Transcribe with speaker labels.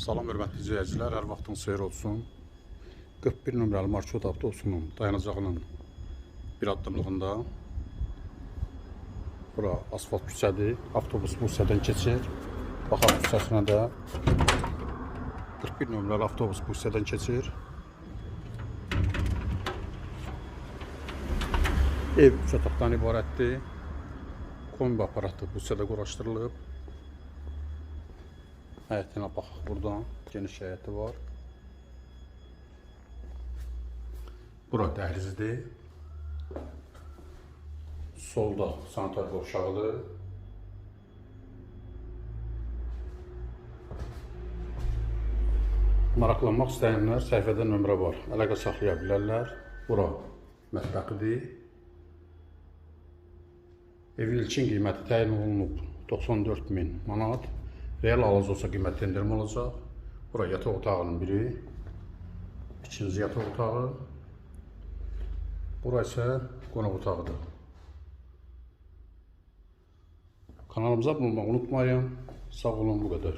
Speaker 1: Salam hörmətli izləyicilər, hər vaxtınız xeyir olsun. 41 nömrəli marşrut avtobusunun dayanacağının bir addımlığında bura asfalt küçədir. Avtobus bu hissədən keçir. Baxaq küçəsinə də 41 nömrəli avtobus bu hissədən keçir. Ev 3 otaqdan ibarətdir. Kombi aparatı bu hissədə quraşdırılıb. Həyətinə baxaq buradan. Geniş həyəti var. Bura dəhlizidir. Solda sanitar qovşağıdır. Maraqlanmaq istəyənlər səhifədə nömrə var. Əlaqə saxlaya bilərlər. Bura mətbəxidir. Evin ilkin qiyməti təyin olunub 94.000 manat. Real alıcı olsa qiymətdə endirim olacaq. Bura yataq otağının biri, ikinci yataq otağı. Bura isə qonaq otağıdır. Kanalımıza abunə olmağı unutmayın. Sağ olun, bu qədər.